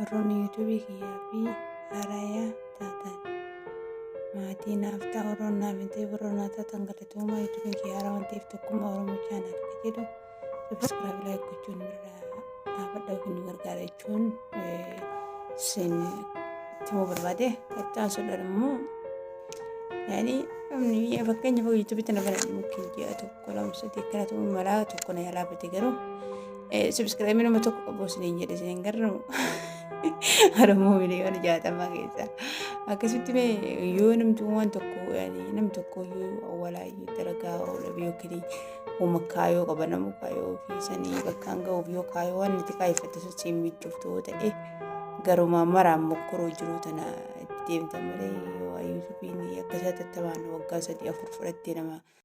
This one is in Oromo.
Warroonni yuutuubii kiyyaa fi haaraya taatan maatii naaf ta'a. Warroonni naaf hin ta'e, warroonni naaf taatan galatoomaa. Yuutuubiin kiyya haaraa waan ta'eef Tokkummaa Oromoo channel kan jedhu subscribe, like gochuun irraa dhaabadha yookiin nu gargaara jechuun isin himuu barbaade. Itti aansuudhaan immoo yaani fakkeenyaaf yuutuubii tana banadhu mukkeen ji'a 1, 2, 3 akkana ta'uu malaa tokko na yaalaa garuu subscribe nama tokko qabu isiniin jedhe isiniin garuu Oromoo miliyoona 60 keessa. Akkasitti mee yoo namti waan tokko yaani nam tokko yoo awwalaa dalagaa oola yookiin uuma kaayoo qaba, namu kaayoo ofii sanii bakkaan ga'uuf yoo kaayoo waan itti kaayeffatte sun siin mijooftu yoo ta'e garuma maraan mokkoroo jiru tana itti deemta malee yoo yuutuubiin akkasii hatattamaan waggaa 3 4 fudhattee nama.